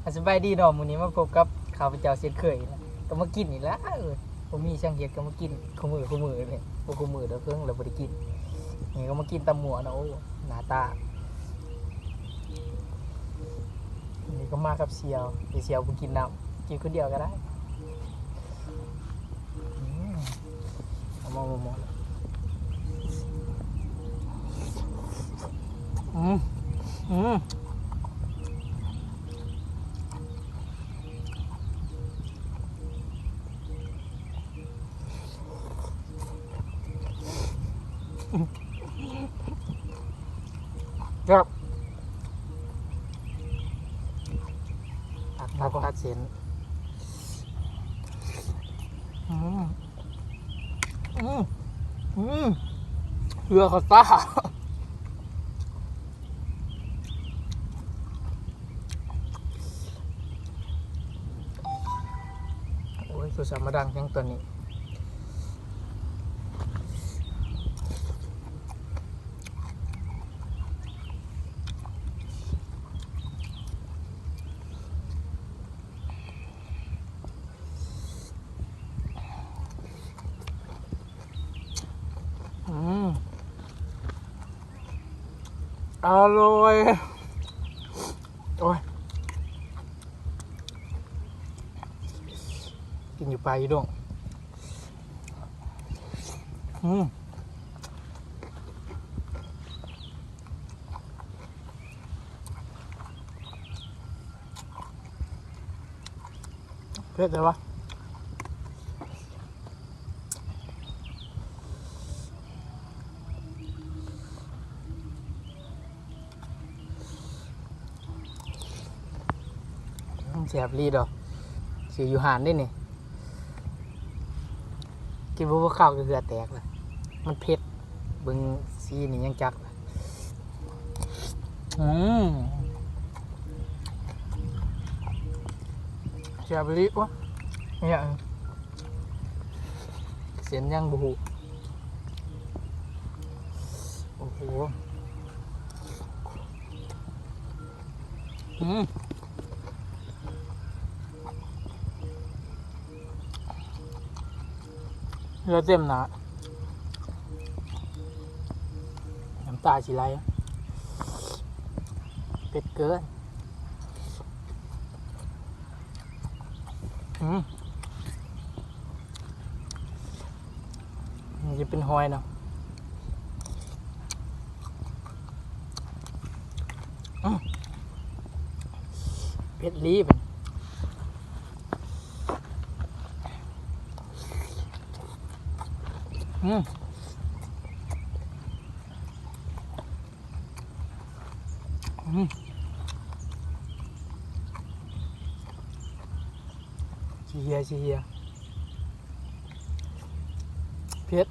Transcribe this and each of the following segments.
ອ່ະ ສະບາຍດີເນາະ ມື້ນີ້ມາພົບກັບຂ້າພະເຈົ້າເຊັ່ນເຄີຍນະ ກໍມາກິນນີ້ລະ ເອີ ບໍ່ມີຫຍັງເຮັດກໍມາກິນຄູ່ມື້ຄູ່ມື້ເລີຍ ບໍ່ຄູ່ມື້ດອກ ເພິ່ງແລ້ວບໍ່ໄດ້ກິນ ນີ້ກໍມາກິນຕຳໝວກເນາະ ໂອ້ ໜ້າຕາ ນີ້ກໍມາກັບສ່ຽວ ແຕ່ສ່ຽວບໍ່ກິນນຳ ກິນຄົນດຽວກໍໄດ້. ອືມ ເອົາມາໝົດໆ ອືມ ອືມ ແຊບ ຕັດ ຕັດ ຕັດເສັ້ນ ອືມ ອືມ ອືມ ເກືອເຂົ້າຕາ ໂອ້ຍ ໂທລະສັບມາດັງແຮງຕອນນີ້. ອືມ ອະລ່ອຍ ໂອ້ຍ ກິນຢູ່ປ່າຢູ່ດົງ ອືມ ເຜັດແທ້ວະ ອືມ ແຊບອີ່ຫຼີດອກ ຊື້ຢູ່ຮ້ານເດ້ນີ້ ກິນບໍ່ພໍຄາວກໍເຫື່ອແຕກລະ ມັນເຜັດ ເບິ່ງສີນີ້ຍັງຈັກລະ ອືມ ແຊບອີ່ຫຼີ ໂອ້ຍ ອີ່ຫຍັງ ເສັ້ນຫຍັງບໍ່ຮູ້ ໂອ້ໂຫ ອືມ ເຫຼືອເຕັມໜ້າ ນ້ຳຕາຊິໄຫຼ ເຜັດເກີນ ອືມ ມັນຈະເປັນຫອຍເນາະ ອືມ ເຜັດອີ່ຫຼີ ອືມ ອືມ ຊິເຫື່ອ ຊິເຫື່ອ ເຜັດ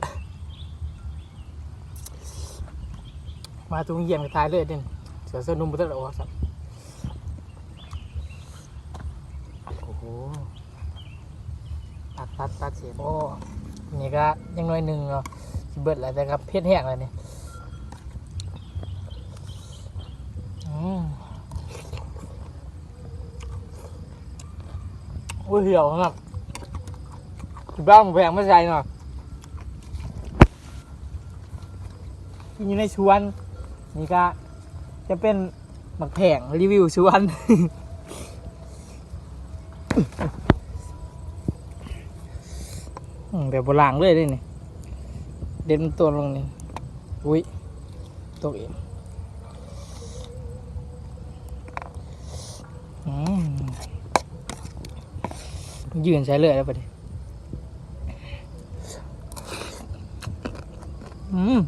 ມາໂຮງຮຽນກໍຖ່າຍເລີຍເດ້ ເສື້ອໂຊນຸມບໍ່ທັນອອກຊ້ຳ ໂອ້ໂຫ ຕັດ ຕັດ ຕັດເສຍ ໂອ້ ນີ້ກະຍັງໜ້ອຍໜຶ່ງເນາະ ຊິເບິດແລ້ວ ແຕ່ກະເຜັດແຮງແລ້ວນີ້ ອືມ ໂອ້ຍ ຫຽວຂະໜາດ ຊິໄປເອົາໝາກແພງມາໃສ່ເນາະ ກິນຢູ່ໃນສວນ ນີ້ກະຈະເປັນ ໝາກແພງ ຣີວິວສວນ ອືມ ແບບບໍ່ລ້າງເລີຍເດ້ນີ້ ເດັດມັນຕົ້ນລົງນີ້ ອຸ້ຍ ຕົກອີກ ອືມ ຍື່ນໃສ່ເລີຍແລ້ວບັດນີ້. ອືມ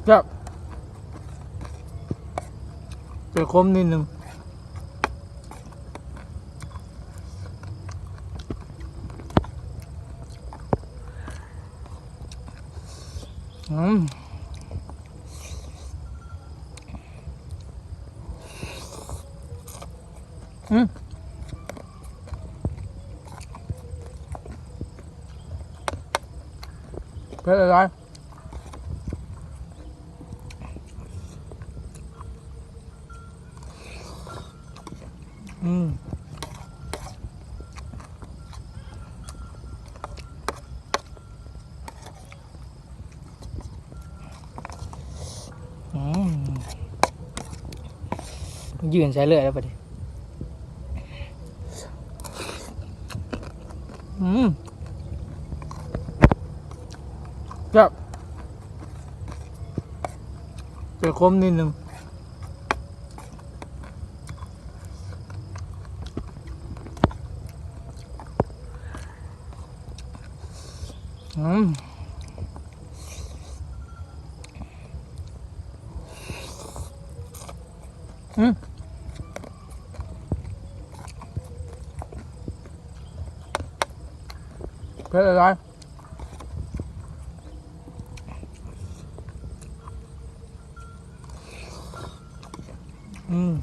ແຊບ ແຕ່ຂົມນິດໜຶ່ງ ອືມ. ອືມ ເຜັດຫຼາຍ. ອືມ ອືມ ຍື່ນໃສ່ເລີຍແລ້ວບັດນີ້. ອືມ ແຊບ ແຕ່ຂົມນິດໜຶ່ງ. ອືມ ອືມ ເຜັດຫຼາຍໆ. ອືມ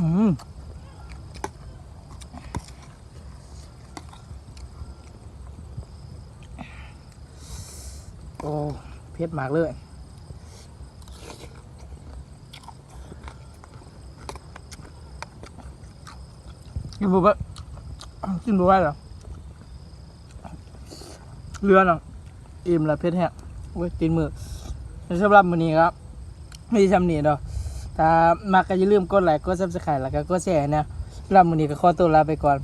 ອືມ. ໂອ້ ເຜັດມາກເລີຍ ກິນບໍ່ເບິດ ກິນບໍ່ໄຫວແລ້ວ ເຫຼືອເນາະ ອີ່ມແລ້ວ ເຜັດແຮງ ໂອ້ຍ ຕີນມື. ແລະ ສຳລັບມື້ນີ້ກໍມີສ່ຳນີ້ເນາະ ຖ້າມັກກໍຢ່າລືມກົດໄລ ກົດ Subscribe ແລ້ວກໍກົດແຊໃຫ້ແດ່. ສຳລັບມື້ນີ້ກໍຂໍຕົວລາໄປກ່ອນ.